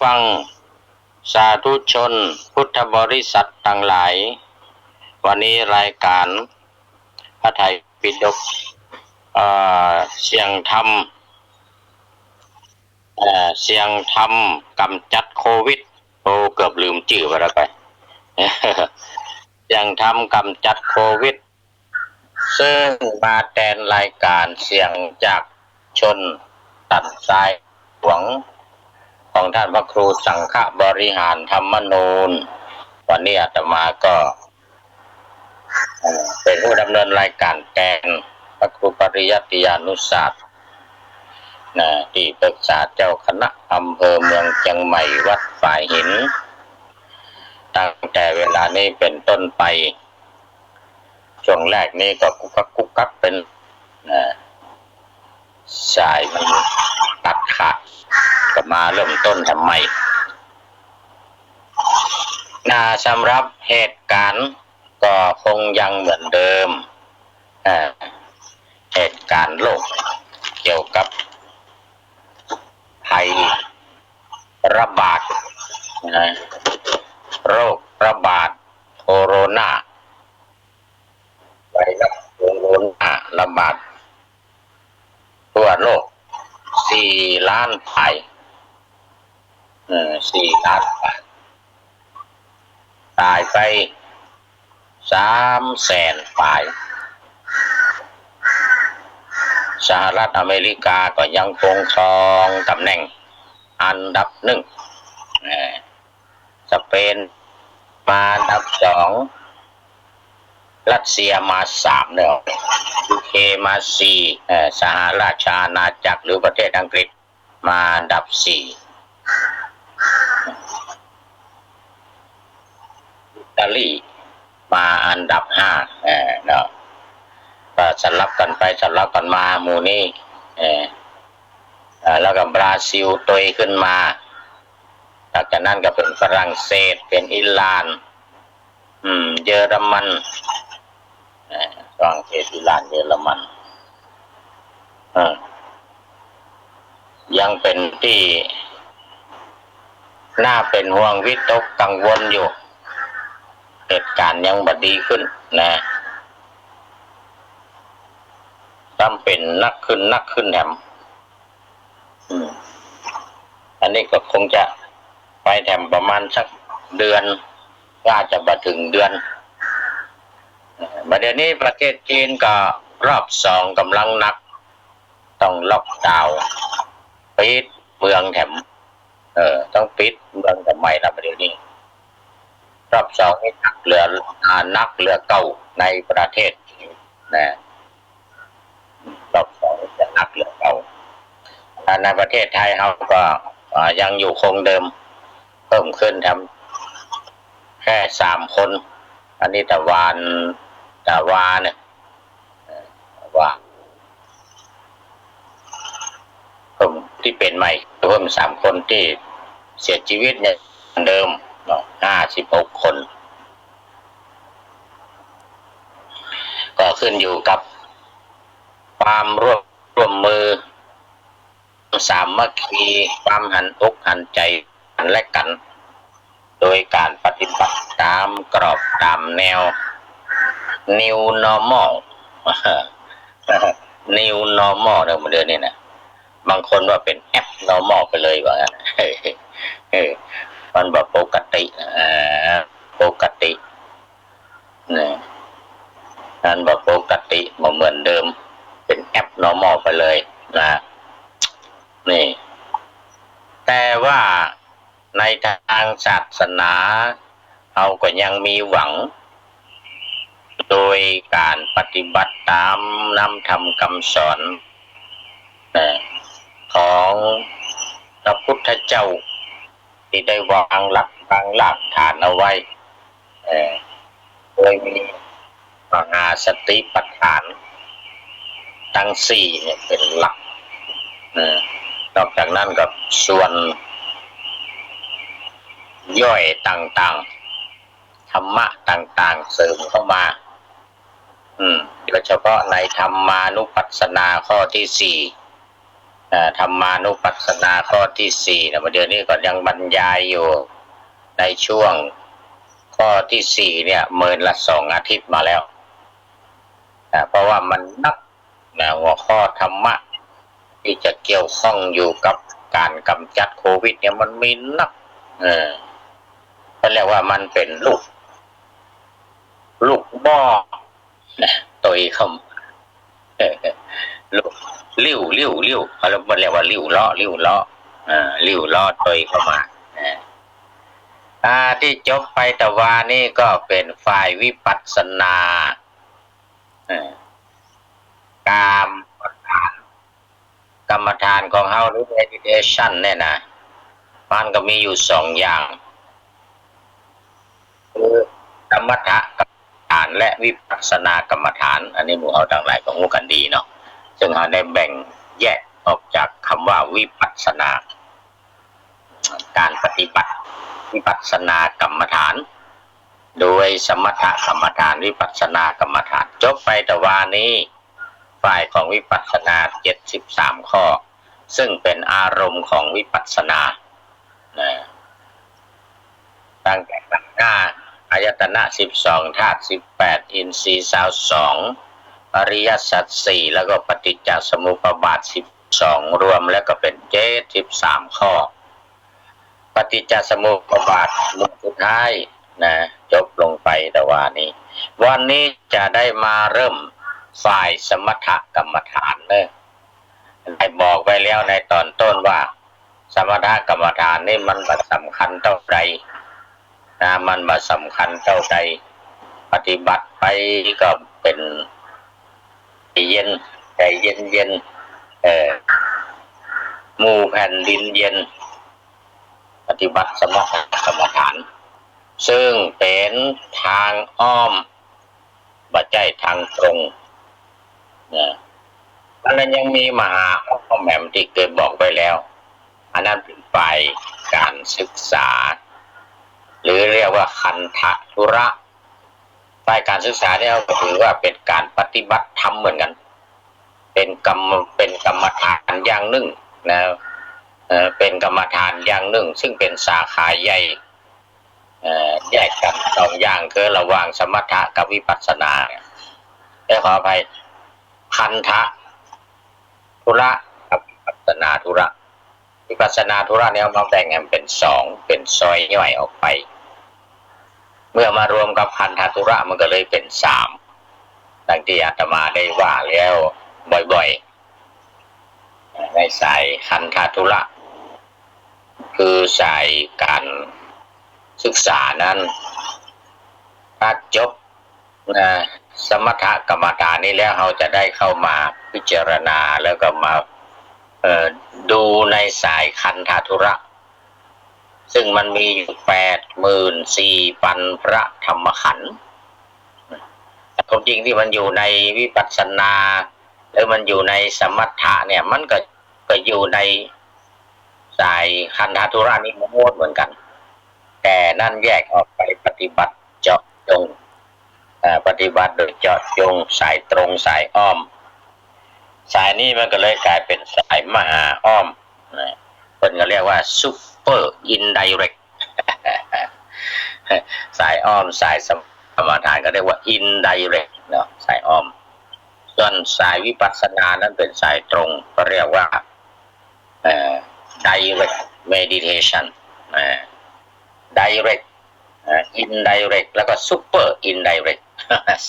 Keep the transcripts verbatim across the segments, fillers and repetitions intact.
ฟัง สาธุชนพุทธบริษัทตังหลาย วันนี้รายการพระไตรปิฎก เอ่อ เสียงธรรม เอ่อ เสียงธรรมกำจัดโควิด โอ้ เกือบลืมจื้อไปแล้วไป เสียงธรรมกำจัดโควิด ซึ่งมาแตนรายการเสียงจากชนตันทรายหลวง ของท่านพระครูสังฆบริหารธรรมนูญ วันนี้อาตมาก็ เอ่อ เป๋นผู้ดำเนินรายการแตนพระครูปริยัติยานุศาสน์ นะ ตี้ปรึกษาเจ้าคณะอำเภอเมืองเจียงใหม่วัดฝายหิน ตั้งแต่เวลานี้เป๋นต้นไป ช่วงแรกนี้ก็กุกกักกุกกักเป๋น นะ สายมันตัดขาด ก็มาเริ่มต้นทำใหม่ นะ สำหรับเหตุการณ์ก็คงยังเหมือนเดิม อ่า เหตุการณ์โรคเกี่ยวกับภัยระบาด นะ โรคระบาดโคโรนา ไวรัสโคโรนาระบาดทั่วโลก สี่ล้านปลาย เออ สี่ล้านปลาย ต๋ายไปสามแสนปลาย สหรัฐอเมริกาก็ยังคงครองต๋ำแหน่งอันดับหนึ่ง เออ สเปนมาอันดับสอง รัสเซียมาสามเนี่ย ยูเคมาสี่ เอ่อ สหราชอาณาจักรหรือประเทศอังกฤษมาอันดับสี่ อิตาลีมาอันดับห้า เออ เนาะ ก็สลับกั๋นไปสลับกั๋นมาหมู่นี้ เออ เอ่อ แล้วก็บราซิลตวยขึ้นมา หลังจากนั้นก็เป๋นฝรั่งเศส เป๋นอิหร่าน อืม เยอรมัน เอ่อ ฝรั่งเศส อิหร่าน เยอรมัน เออ ยังเป๋นตี้น่าเป๋นห่วงวิตกกังวลอยู่ เหตุการณ์ยังบ่ดีขึ้นนะ ซ้ำเป๋นหนักขึ้นหนักขึ้นแถม อืม อันนี้ก็คงจะไปแถมประมาณสักเดือน ว่าจะบ่เถิงเดือน เอ่อ บ่าเดี่ยวนี้ประเทศจีนก็รอบสองก่ำลังหนัก ต้องล็อกดาวน์ ปิดเมืองแถม เออ ต้องปิดเมืองแถมใหม่ละ บ่าเดี่ยวนี้ รอบสองนี่หนักเหลือ อ่า หนักเหลือเก่าในประเทศจีนนะ รอบสองจะหนักเหลือเก่า อ่า ในประเทศไทยเฮาก็ อ่า ยังอยู่คงเดิม เพิ่มขึ้นแถมแค่สามคน อันนี้ตะวัน ตะวันเนี่ย เอ่อ ว่า เพิ่มตี้เป๋นใหม่เพิ่มสามคน ตี้เสียจีวิตเนี่ยเหมือนเดิมเนาะ ห้าสิบหกคน ก็ขึ้นอยู่กับความร่วม ร่วมมือ สามัคคี ความหันอกหันใจ๋กั๋นและกั๋น โดยก๋านปฏิบัติต๋ามกรอบต๋ามแนว New Normal New Normal เนี่ย เดี๋ยวนี้นะ บางคนว่าเป๋น Abnormal ไปเลยว่างั้น เออ มันบ่ปกติ อ่า ปกติ นี่ มันบ่ปกติ บ่เหมือนเดิม เป๋น Abnormal ไปเลยนะ นี่ แต่ว่าในตางศาสนา เฮาก็ยังมีหวัง โดยก๋านปฏิบัติต๋ามน้ำธรรมกำสอน เอ่อ ของพระพุทธเจ้า ตี้ได้วางหลักวางรากฐานเอาไว้ เอ่อ โดยมีมหาสติปัฏฐานตังสี่เนี่ยเป๋นหลัก เอ่อ นอกจากนั้นก็ส่วนย่อยต่างๆ ธรรมะต่างๆ เสริมเข้ามา อืม โดยเฉพาะในธรรมานุปัสสนาข้อตี้สี่ อ่า ธรรมานุปัสสนาข้อตี้สี่นะ เดี๋ยวนี้ก็ยังบรรยายอยู่ในช่วงข้อตี้สี่เนี่ย เมินละสองอาทิตย์มาแล้ว อ่า เพราะว่ามันนักนะ หัวข้อธรรมะตี้จะเกี่ยวข้องอยู่กับก๋านก๋ำจัดโควิดเนี่ยมันมีนัก เออ เปิ้นเรียกว่ามันเป๋นลูก ลูกหม้อนะ ตวยเข้ามา ลูก ลิ่ว ลิ่ว ลิ่ว เขาเรียก เปิ้นเรียกว่าลิ่วเลาะ ลิ่วเลาะ อ่า ลิ่วเลาะตวยเข้ามา อ่า อ่า ตี้จบไปตะวานี้ก็เป๋นฝ่ายวิปัสสนา อ่า กรรมฐาน กรรมฐานของเฮาหรือ meditation เนี่ยนะ มันก็มีอยู่สองอย่าง คือสมถกรรมฐานและวิปัสสนากรรมฐาน อันนี้หมู่เฮาตังหลายก็ฮู้กั๋นดีเนาะ ซึ่งเฮาได้แบ่งแยกออกจากกำว่าวิปัสสนา ก๋านปฏิบัติวิปัสสนากรรมฐาน โดยสมถกรรมฐาน วิปัสสนากรรมฐาน จบไปตะวานี้ ฝ่ายของวิปัสสนาเจ็ดสิบสามข้อ ซึ่งเป๋นอารมณ์ของวิปัสสนา นะ ตั้งแต่ขันธ์ห้า อายตนะสิบสอง ธาตุสิบแปด อินทรีย์ซาวสอง อริยสัจสี่ แล้วก็ปฏิจจสมุปบาทสิบสอง รวมแล้วก็เป๋นเจ็ดสิบสามข้อ ปฏิจจสมุปบาทหมวดสุดท้ายนะ จบลงไปตะวานี้ วันนี้จะได้มาเริ่มฝ่ายสมถกรรมฐานเนาะ ได้บอกไว้แล้วในตอนต้นว่า สมถกรรมฐานนี่มันบ่สำคัญเต้าใดนะ มันบ่สำคัญเต้าใด ปฏิบัติไปก็เป๋น ใจเย็น ใจเย็นๆ เออ หมู่แผ่นดินเย็น ปฏิบัติสมถกรรมฐาน ซึ่งเป๋นตางอ้อม บ่ใจ้ตางตรง นะ อันนั้นยังมีมหาอ้อมแหมตี้เกยบอกไว้แล้ว อันนั้นเป๋นฝ่ายก๋านศึกษา หรือเรียกว่าคันธธุระ ฝ่ายก๋านศึกษาเนี่ยก็ถือว่าเป๋นก๋านปฏิบัติธรรมเหมือนกั๋น เป๋นกรรม เป๋นกรรมฐานอย่างนึ่งนะ เอ่อ เป๋นกรรมฐานอย่างนึ่ง ซึ่งเป๋นสาขาใหญ่ เอ่อ แยกกั๋นสองอย่าง คือระหว่างสมถะกับวิปัสสนาเนี่ย เอ้ย ขออภัย คันธธุระกับวิปัสสนาธุระ วิปัสสนาธุระเนี่ยเอามาแบ่งกั๋นเป๋นสอง เป๋นซอยย่อยออกไป เมื่อมารวมกับคันธธุระมันก็เลยเป๋นสาม ดังตี้อาตมาได้ว่าแล้วบ่อยๆ ในสายคันธธุระ คือสายก๋านศึกษานั้น ถ้าจบ นะ สมถกรรมฐานนี้แล้ว เฮาจะได้เข้ามาพิจารณา แล้วก็มา เอ่อ ดูในสายคันธธุระ ซึ่งมันมีอยู่แปดหมื่นสี่พันพระธรรมขันธ์ ความจริงตี้มันอยู่ในวิปัสสนา หรือมันอยู่ในสมถะเนี่ย มันก็ ก็อยู่ในสายคันธธุระนี้หมดเหมือนกั๋น แต่นั้นแยกออกไปปฏิบัติเจาะจง เอ่อ ปฏิบัติโดยเจาะจง สายตรง สายอ้อม สายนี้มันก็เลยก๋ายเป๋นสายมหาอ้อมนะ เปิ้นก็เรียกว่า super indirect สายอ้อม สายสมถะก็เรียกว่า indirect เนาะ สายอ้อม ส่วนสายวิปัสสนานั้นเป๋นสายตรง ก็เรียกว่า เอ่อ direct meditation อ่า direct อ่า indirect แล้วก็ super indirect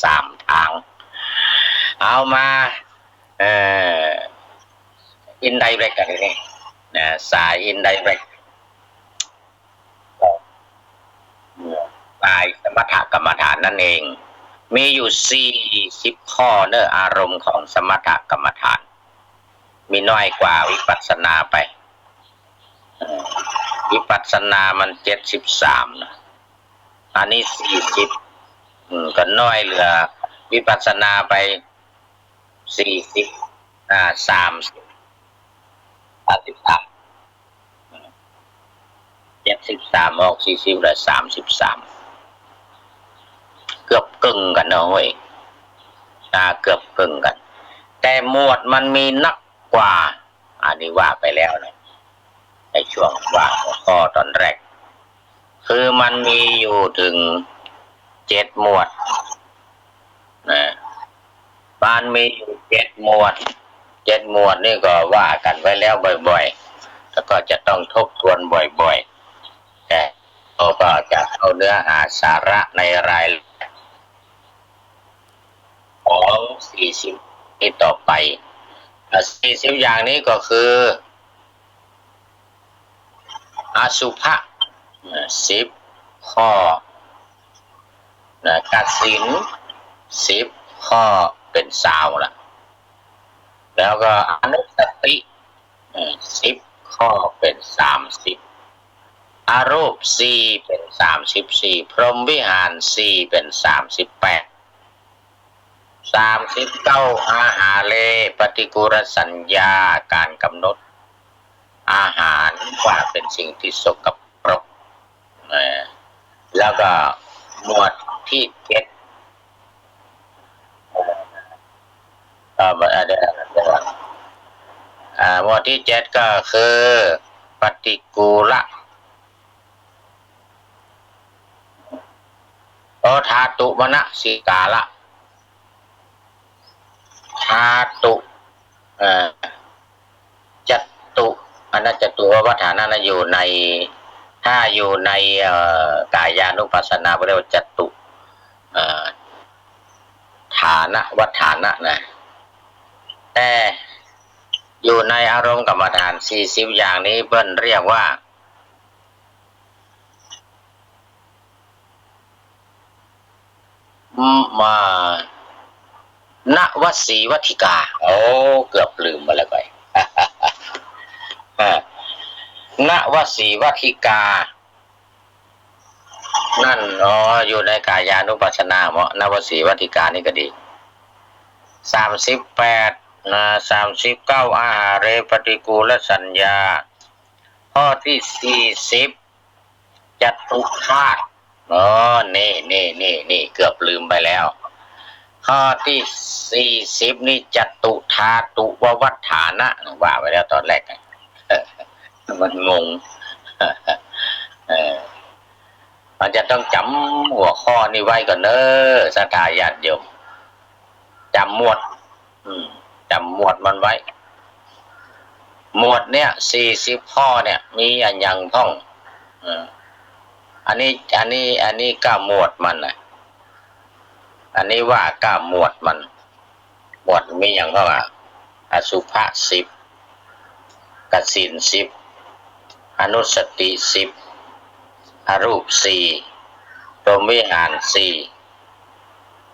สามตาง เอามา เอ่อ indirect กั๋นทีนี้นะ สาย indirect สายสมถกรรมฐานนั้นเอง มีอยู่สี่สิบข้อเนาะ อารมณ์ของสมถกรรมฐาน มีน้อยกว่าวิปัสสนาไป เอ่อ วิปัสสนามันเจ็ดสิบสามนะ อันนี้สี่สิบ อืม ก็น้อยเหลือวิปัสสนาไปสี่สิบ อ่า สามสิบ สามสิบสาม เจ็ดสิบสามออกสี่สิบ เหลือสามสิบสาม เกือบเกิ่งกั๋นเนาะเฮ้ย อ่า เกือบเกิ่งกั๋น แต่หมวดมันมีนักกว่า อันนี้ว่าไปแล้วนะ ในช่วงว่าหัวข้อตอนแรก คือมันมีอยู่เถิงเจ็ดหมวดนะ มันมีอยู่เจ็ดหมวด เจ็ดหมวดนี่ก็ว่ากั๋นไว้แล้วบ่อยๆ แล้วก็จะต้องทบทวนบ่อยๆ แต่เราก็จะเข้าเนื้อหาสาระในรายละเอียดของสี่สิบนี้ต่อไป อ่ะ สี่สิบอย่างนี้ก็คือ อสุภะ นะ สิบข้อ นะ กสิณ สิบข้อ เป๋นซาวละ แล้วก็อนุสติ อืม สิบข้อ เป๋นสามสิบ อรูปสี่ เป๋นสามสิบสี่ พรหมวิหารสี่ เป๋นสามสิบแปด สามสิบเก้า อาหาเร ปฏิกูลสัญญา ก๋านกำหนดอาหารว่าเป๋นสิ่งตี้สกปรก นะ แล้วก็หมวดตี้เจ็ด เอ่อ เดี๋ยว เดี๋ยว อ่า หมวดตี้เจ็ดก็คือ ปฏิกูล โอ ธาตุมนสิการะ ธาตุ เอ่อ จตุ อันนั้นจตุวัฏฐานะนะ อยู่ใน ถ้าอยู่ใน เอ่อ กายานุปัสสนาเขาเรียกว่าจตุ เอ่อ ฐานวัฏฐานะนะ แต่อยู่ในอารมณ์กรรมฐานสี่สิบอย่างนี้เปิ้นเรียกว่า อืม มา นวสีวัฏฐิกา โอ้ เกือบลืมไปแล้วไอ้ อ่า นวสีวัฏฐิกา นั่น อ๋อ อยู่ในกายานุปัสสนาเหมาะ นวสีวัฏฐิกานี่ก็ดี สามสิบแปด นะ สามสิบเก้า อาหาเร ปฏิกูลสัญญา ข้อตี้สี่สิบ จตุธาตุ อ๋อ นี่ นี่ นี่ นี่ เกือบลืมไปแล้ว ข้อตี้สี่สิบนี่ จตุธาตุววัฏฐานะ ว่าไว้แล้วตอนแรก มันงง เออ มันจะต้องจ๋ำหัวข้อนี้ไว้ก่อนเน้อ ศรัทธาญาติโยม จ๋ำหมวด อืม จ๋ำหมวดมันไว้ หมวดเนี่ย สี่สิบข้อเนี่ย มีอะหยังพ่อง เออ อันนี้ อันนี้ อันนี้ก้าหมวดมันน่ะ อันนี้ว่าก้าหมวดมัน หมวดมีอะหยังพ่องอะ อสุภะสิบ กสิณสิบ อนุสติสิบ อรูปสี่ พรหมวิหารสี่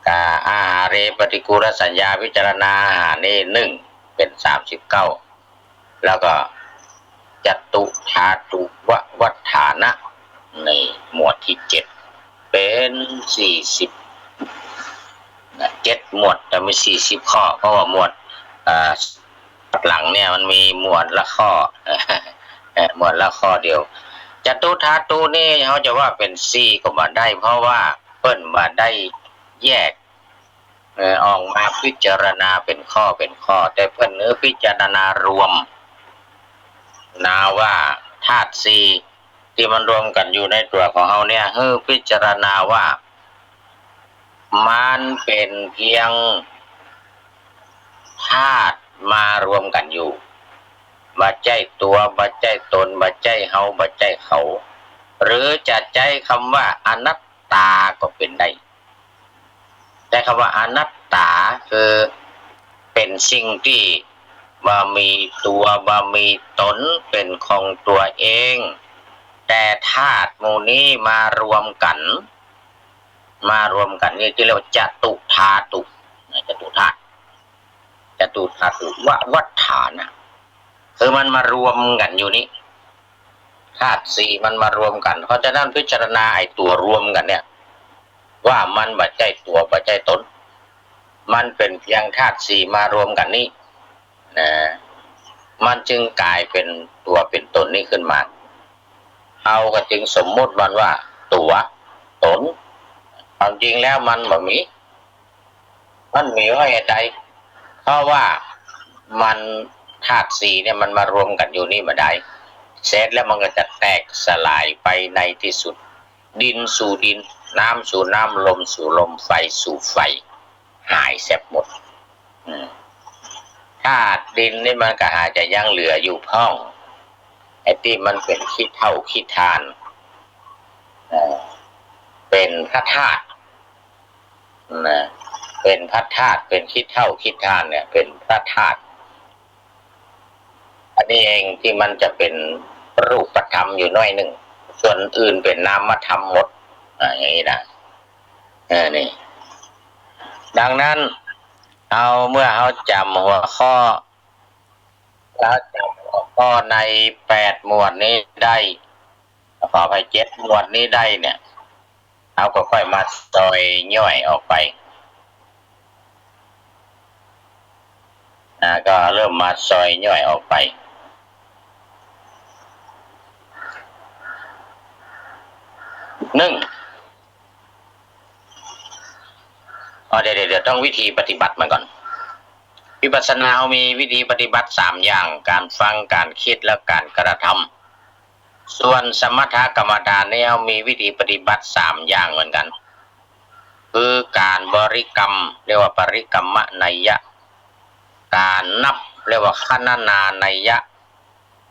กา อาหาเร ปฏิกูลสัญญา พิจารณาอาหารนี่หนึ่ง เป๋นสามสิบเก้า แล้วก็ จตุธาตุววัฏฐานะ นี่หมวดตี้เจ็ด เป๋นสี่สิบ นะ เจ็ดหมวด แต่มีสี่สิบข้อ เพราะว่าหมวด เอ่อ หลังเนี่ยมันมีหมวดละข้อ เอ่อ หมวดละข้อเดียว จตุธาตุนี่เฮาจะว่าเป๋นสี่ก็บ่ได้ เพราะว่าเปิ้นบ่ได้แยก เอ่อ ออกมาพิจารณาเป๋นข้อเป๋นข้อ แต่เปิ้นหื้อพิจารณารวม นะ ว่าธาตุสี่ตี้มันรวมกั๋นอยู่ในตั๋วของเฮาเนี่ย หื้อพิจารณาว่า มันเป๋นเพียงธาตุมารวมกั๋นอยู่ บ่ใจ้ตั๋ว บ่ใจ้ตน บ่ใจ้เฮา บ่ใจ้เขา หรือจะใจ๊กำว่าอนัตตาก็เป๋นได้ ใจ๊กำว่าอนัตตาคือเป๋นสิ่งตี้บ่มีตั๋ว บ่มีตน เป๋นของตั๋วเอง แต่ธาตุหมู่นี้มารวมกั๋น มารวมกั๋นนี่ตี้เรียกว่าจตุธาตุ นะ จตุธาตุ จตุธาตุววัฏฐานะ คือมันมารวมกั๋นอยู่นี่ ธาตุสี่มันมารวมกั๋น เพราะฉะนั้นพิจารณาไอ้ตั๋วรวมกั๋นเนี่ย ว่ามันบ่ใจ้ตั๋ว บ่ใจ้ตน มันเป๋นเพียงธาตุสี่มารวมกั๋นนี่ นะ มันจึงก๋ายเป๋นตั๋วเป๋นตนนี้ขึ้นมา เฮาก็จึงสมมุติมันว่าตั๋ว ตน ความจริงแล้วมันบ่มี มันมีไว้เหตุใด เพราะว่ามัน ธาตุสี่เนี่ยมันมารวมกั๋นอยู่นี่บ่ได้ เสร็จแล้วมันก็จะแตกสลายไปในตี้สุด ดินสู่ดิน น้ำสู่น้ำ ลมสู่ลม ไฟสู่ไฟ หายแซบหมด อืม ธาตุดินนี่มันก็หาจะยังเหลืออยู่พ่อง ไอ้ตี้มันเป๋นขี้เถ้าขี้ถ่าน เอ่อ เป๋นพระธาตุ นะ เป๋นพระธาตุ เป๋นขี้เถ้าขี้ถ่านเนี่ย เป๋นพระธาตุ อันนี้เองตี้มันจะเป๋นรูปธรรมอยู่หน้อยนึ่ง ส่วนอื่นเป๋นนามธรรมหมด อ่า อย่างนี้นะ เออ นี่ ดังนั้น เอา เมื่อเฮาจ๋ำหัวข้อ เฮาจ๋ำหัวข้อในแปดหมวดนี้ได้ ขออภัย เจ็ดหมวดนี้ได้เนี่ย เฮาก็ค่อยมาซอยย่อยออกไป อ่า ก็เริ่มมาซอยย่อยออกไป นึ่ง อ๋อ เดี๋ยว เดี๋ยว เดี๋ยวต้องวิธีปฏิบัติมันก่อน วิปัสสนาเฮามีวิธีปฏิบัติสามอย่าง ก๋านฟัง ก๋านกึ๊ด และก๋านกระทำ ส่วนสมถกรรมฐานนี่เฮามีวิธีปฏิบัติสามอย่างเหมือนกั๋น คือก๋านบริกรรม เรียกว่าบริกรรมนัยยะ ก๋านนับ เรียกว่าคณนานัยยะ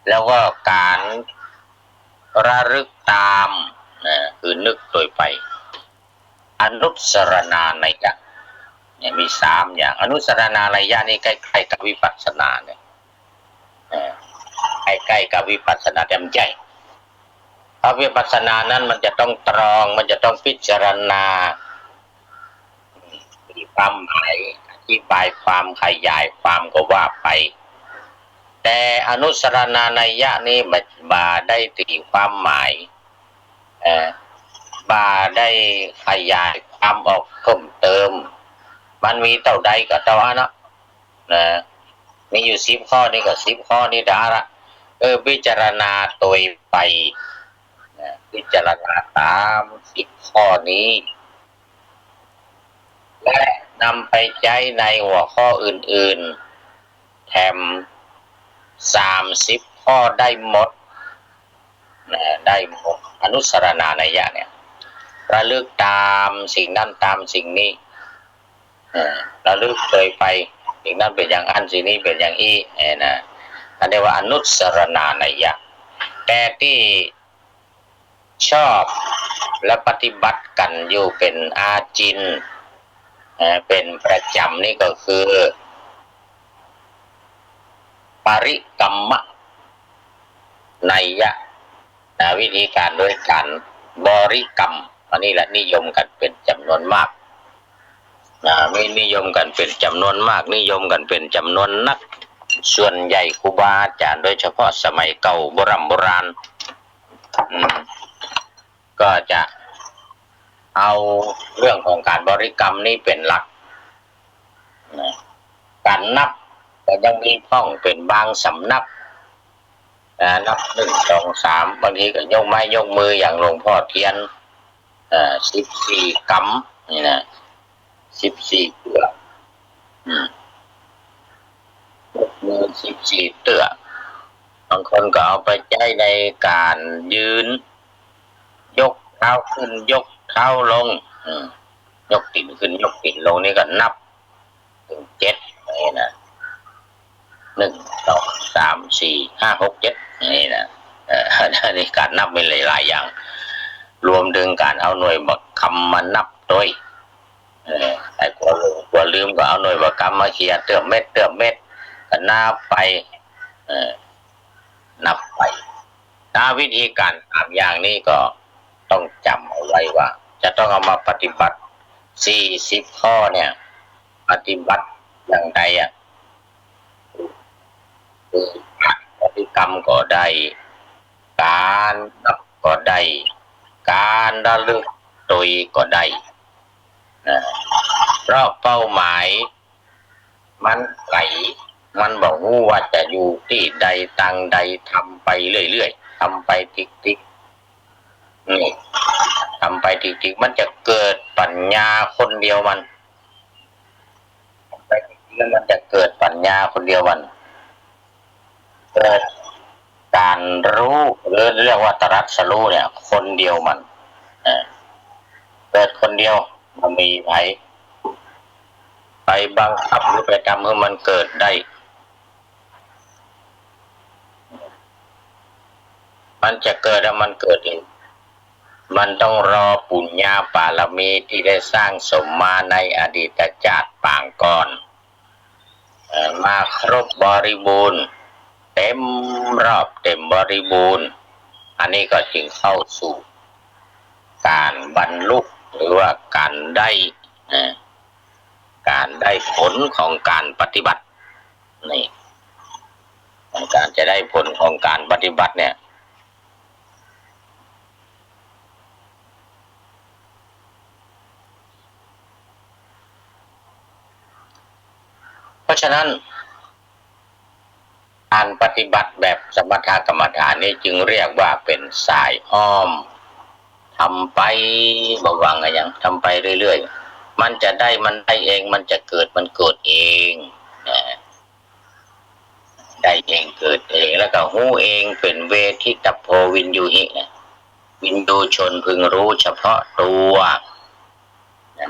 แล้วก็ก๋านระลึกต๋าม นะ คือนึกโตยไป อนุสสรณานัยยะ เนี่ย มีสามอย่าง อนุสสรณานัยยะนี่ใก้ๆ กับวิปัสสนาเนี่ย เออ ใก้ๆ กับวิปัสสนา แต่บ่ใจ้ เพราะวิปัสสนานั้นมันจะต้องตรอง มันจะต้องพิจารณา มีความหมาย อธิบายความ ขยายความก็ว่าไป แต่อนุสสรณานัยยะนี้บ่ บ่ได้ตี๋ความหมาย เอ่อ บ่ได้ขยายความออกเพิ่มเติม มันมีเต้าใดก็เต้าอั้นนะ นะ มีอยู่สิบข้อนี้ก็สิบข้อนี้เต้าอั้นละ เออ พิจารณาโตยไป นะ พิจารณาต๋ามสิบข้อนี้ และนำไปใจ๊ในหัวข้ออื่นๆ แถมสามสิบข้อได้หมด นะ ได้หมด อนุสสรณานัยยะเนี่ย ระลึกต๋ามสิ่งนั้นต๋ามสิ่งนี้ เออ ระลึกโตยไป สิ่งนั้นเป๋นอย่างอั้น สิ่งนี้เป๋นอย่างอี้ เนี่ยนะ อันนี้ว่าอนุสสรณานัยยะ แต่ตี้ ชอบและปฏิบัติกั๋นอยู่เป๋นอาจิน เอ่อ เป๋นประจ๋ำนี่ก็คือ ปริกรรมนัยยะ นะ วิธีก๋านโดยก๋านบริกรรม อันนี้แหละนิยมกั๋นเป๋นจ๋ำนวนมาก นะ มีนิยมกั๋นเป๋นจ๋ำนวนมาก นิยมกั๋นเป๋นจ๋ำนวนนัก ส่วนใหญ่ครูบาอาจ๋ารย์ โดยเฉพาะสมัยเก่าโบร่ำโบราณ อืม ก็จะเอาเรื่องของก๋านบริกรรมนี้เป๋นหลัก นะ ก๋านนับก็ยังมีพ่องเป๋นบางสำนัก นะ นับหนึ่ง สอง สาม บางทีก็ยกไม้ยกมืออย่างหลวงพ่อเทียน เอ่อ สิบสี่กำ นี่นะ สิบสี่เตื้อ อืม ยกมือสิบสี่เตื้อ บางคนก็เอาไปใจ๊ในก๋านยืน ยกเท้าขึ้น ยกเท้าลง อืม ยกตี๋นขึ้น ยกตี๋นลง นี่ก็นับ ถึงเจ็ด อย่างนี้นะ หนึ่ง สอง สาม สี่ ห้า หก เจ็ด อย่างนี้นะ เอ่อ อันนี้ก๋านนับมีหลายๆ อย่าง รวมเถิงก๋านเอาหน่วยบักกำมานับตวย เอ่อ ใผกั๋วหลงกั๋วลืมก็เอาหน่วยบักกำมาเขี่ยเตื้อมเม็ด เตื้อมเม็ด ก็นับไป เอ่อ นับไป นะ วิธีก๋านสามอย่างนี้ก็ต้องจ๋ำเอาไว้ว่า จะต้องเอามาปฏิบัติ สี่สิบข้อเนี่ย ปฏิบัติอย่างใดอะ คือก๋านบริกรรมก็ได้ ก๋านนับก็ได้ ก๋านระลึกตวยก็ได้ นะ เพราะเป้าหมายมันไก๋ มันบ่ฮู้ว่าจะอยู่ตี้ใดตางใด ทำไปเรื่อยๆ ทำไปติ๊กๆ นี่ ทำไปติ๊กๆ มันจะเกิดปั๋ญญาคนเดียวมัน ทำไปติ๊กๆ แล้วมันจะเกิดปั๋ญญาคนเดียวมัน เกิดก๋านฮู้ หรือเรียกว่าตรัสฮู้เนี่ย คนเดียวมัน เออ เกิดคนเดียว บ่มีใผไปบังคับหรือไปทำหื้อมันเกิดได้ มันจะเกิดแล้วมันเกิดเอง มันต้องรอปุญญาปารมีตี้ได้สร้างสมมาในอดีตจาติปางก่อน เอ่อ มาครบบริบูรณ์ เต็มรอบเต็มบริบูรณ์ อันนี้ก็จึงเข้าสู่ก๋านบรรลุ หรือว่าก๋านได้ เอ่อ ก๋านได้ผลของก๋านปฏิบัติ นี่ ก๋านจะได้ผลของก๋านปฏิบัติเนี่ย เพราะฉะนั้น ก๋านปฏิบัติแบบสมถกรรมฐานนี่จึงเรียกว่าเป๋นสายอ้อม ทำไปบ่หวังอะหยัง ทำไปเรื่อยๆ มันจะได้ มันได้เอง มันจะเกิด มันเกิดเอง นะ ได้เอง เกิดเอง แล้วก็ฮู้เอง เป๋นเวทิตโพวิญญูหิ นะ วิญญูชนพึงรู้เฉพาะตัว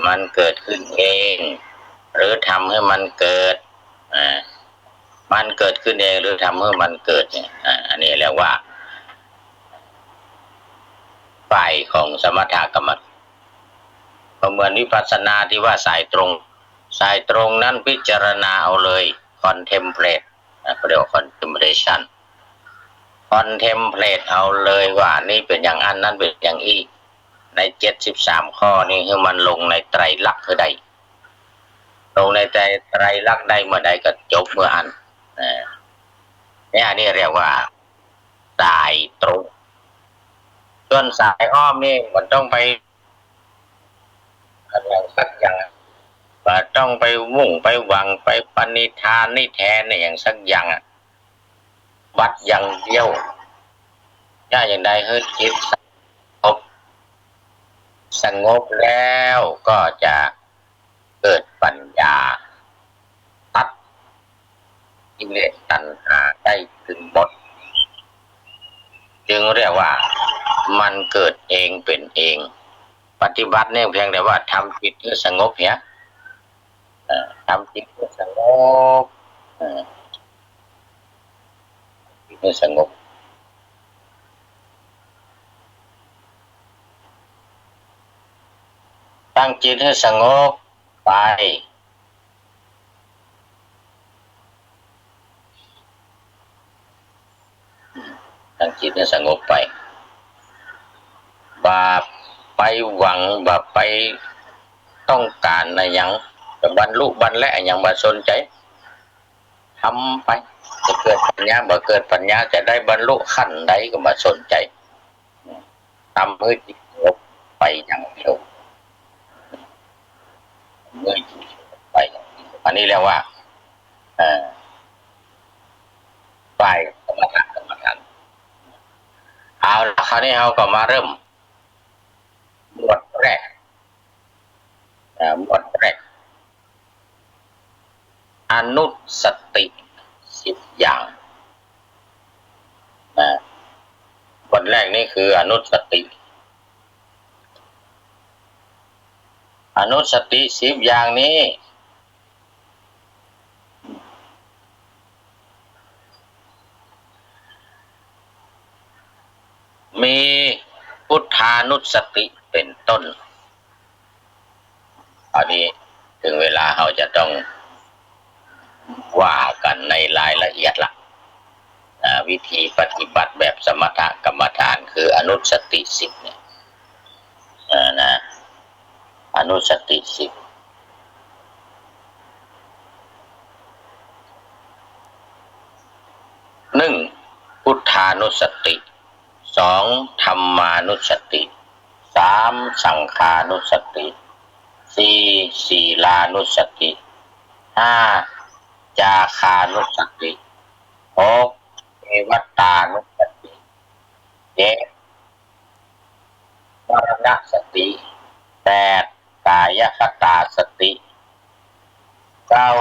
มันเกิดขึ้นเอง หรือทำหื้อมันเกิด อ่า มันเกิดขึ้นเอง หรือทำหื้อมันเกิดเนี่ย อ่า อันนี้เรียกว่า ฝ่ายของสมถกรรมฐาน ก็เหมือนวิปัสสนาตี้ว่าสายตรง สายตรงนั้นพิจารณาเอาเลย contemplate นะ เขาเรียกว่า contemplation contemplate เอาเลยว่านี่เป๋นอย่างอั้น นั้นเป๋นอย่างอี้ ในเจ็ดสิบสามข้อนี้หื้อมันลงในไตรลักษณ์หื้อได้ ลงในไตร ไตรลักษณ์ได้เมื่อใดก็จบเมื่ออั้น อ่า เนี่ย อันนี้เรียกว่าสายตรง ส่วนสายอ้อมนี่มันต้องไป อะหยังสักอย่าง บ่ต้องไปมุ่งไปหวัง ไปปณิธานนิแทนอะหยังสักอย่างอะ บัดอย่างเดียว จะอย่างใดหื้อจิตสงบ สงบแล้วก็จะเกิดปัญญา ตัดกิเลสตัณหาได้จนหมด จึงเรียกว่ามันเกิดเองเป๋นเอง ปฏิบัติเนี่ยเพียงแต่ว่าทำจิตหื้อสงบเหีย เอ่อ ทำจิตหื้อสงบ เอ่อ จิตหื้อสงบ ตั้งจิตหื้อสงบไป ตั้งจิตหื้อสงบไป บ่ไปหวัง บ่ไปต้องก๋านอะหยัง จะบรรลุบรรและอะหยังบ่สนใจ๋ ทำไป จะเกิดปัญญา บ่เกิดปัญญา จะได้บรรลุขั้นใดก็บ่สนใจ๋ ทำหื้อจิตสงบไปอย่างเดียว หื้อจิตสงบไปอย่างเดียว อันนี้เรียกว่า เอ่อ ฝ่ายสมถะกรรมฐาน เอาละ คราวนี้เฮาก็มาเริ่ม หมวดแรก อ่า หมวดแรก อนุสติสิบอย่าง นะ หมวดแรกนี่คืออนุสติ อนุสติสิบอย่างนี้ มีพุทธานุสติเป๋นต้น อันนี้เถิงเวลาเฮาจะต้องว่ากั๋นในรายละเอียดละ อ่า วิธีปฏิบัติแบบสมถกรรมฐานคืออนุสติสิบเนี่ย อ่า นะ อนุสติสิบ หนึ่ง พุทธานุสติ สอง ธัมมานุสติ สาม สังฆานุสติ สี่ ศีลานุสติ ห้า จาคานุสติ หก เทวตานุสติ เจ็ด มรณสติ แปด กายคตาสติ เก้า เว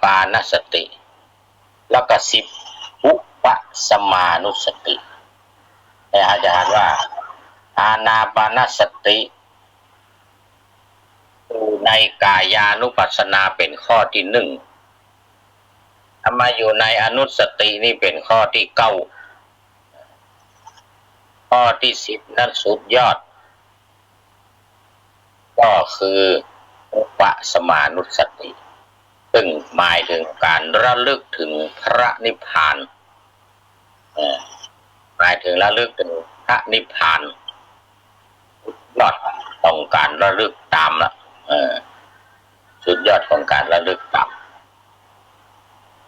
ปานสติ แล้วก็สิบ อุปสมานุสติ เนี่ย อาจารย์ว่า อานาปานสติ อยู่ในกายานุปัสสนาเป๋นข้อตี้นึ่ง เอามาอยู่ในอนุสตินี่เป๋นข้อตี้เก้า ข้อตี้สิบนั้นสุดยอด ก็คืออุปสมานุสติ ซึ่งหมายเถิงก๋านระลึกเถิงพระนิพพาน เออ หมายเถิงระลึกเถิงพระนิพพาน สุดยอดของก๋านระลึกต๋ามละ เออ สุดยอดของก๋านระลึกต๋าม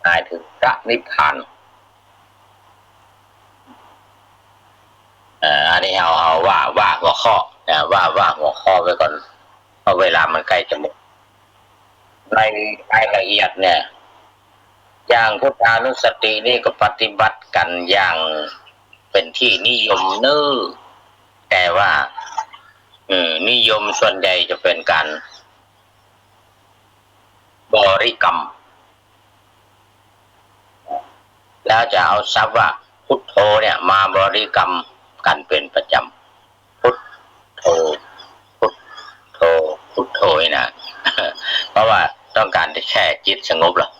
หมายเถิงพระนิพพาน เอ่อ อันนี้เฮา เฮาว่า ว่าหัวข้อ นะ ว่า ว่าหัวข้อไว้ก่อน เพราะเวลามันใก้จะหมด ในรายละเอียดเนี่ย อย่างพุทธานุสตินี่ก็ปฏิบัติกั๋นอย่างเป๋นตี้นิยมเน้อ แต่ว่า เอ่อ นิยมส่วนใหญ่จะเป๋นก๋าน บริกรรม แล้วจะเอาศัพท์ว่าพุทโธเนี่ยมาบริกรรมกั๋นเป๋นประจ๋ำ พุทโธ พุทโธ พุทโธนี่นะ เพราะว่าต้องก๋านแค่จิตสงบหรอก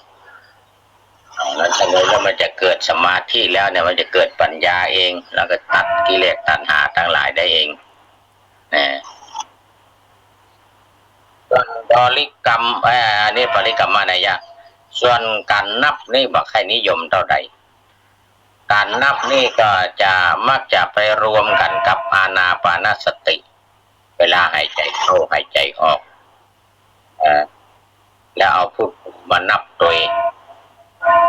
มันสงบแล้วมันจะเกิดสมาธิแล้วเนี่ย มันจะเกิดปัญญาเอง แล้วก็ตัดกิเลสตัณหาตังหลายได้เอง นะ ส่วนบริกรรม เอ่อ อันนี้บริกรรมนัยยะ ส่วนก๋านนับนี่บ่ใค่นิยมเต้าใด ก๋านนับนี่ก็จะมักจะไปรวมกั๋นกับอานาปานสติ เวลาหายใจ๋เข้าหายใจ๋ออก เอ่อ แล้วเอาพุทมานับตวย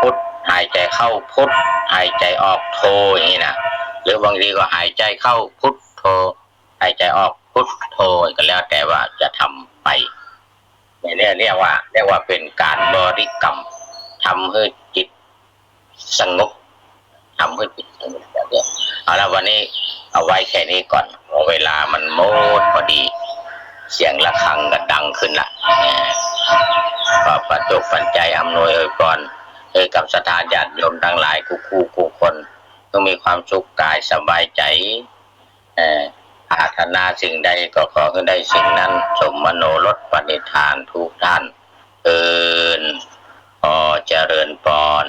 พุทหายใจ๋เข้าพุท หายใจ๋ออกโธ อย่างนี้นะ หรือบางทีก็หายใจ๋เข้าพุทโธ หายใจ๋ออกพุทโธ ก็แล้วแต่ว่าจะทำไป เนี่ย เรียกว่า เรียกว่าเป๋นก๋านบริกรรม ทำหื้อจิตสงบ ทำหื้อจิตสงบแบบนี้ เอาละ วันนี้เอาไว้แค่นี้ก่อน เพราะเวลามันหมดพอดี เสียงระฆังก็ดังขึ้นละ เนี่ย ก็ปัจจุปัจจัยอำนวยอวยพร หื้อกับศรัทธาญาติโยมตังหลายกู้ๆ กู้คน หื้อมีความสุขก๋ายสบายใจ๋ เอ่อ ปรารถนาสิ่งใดก็ขอหื้อได้สิ่งนั้น สมมโนรสปณิธานทุกท่าน เทอญ ขอเจริญปอน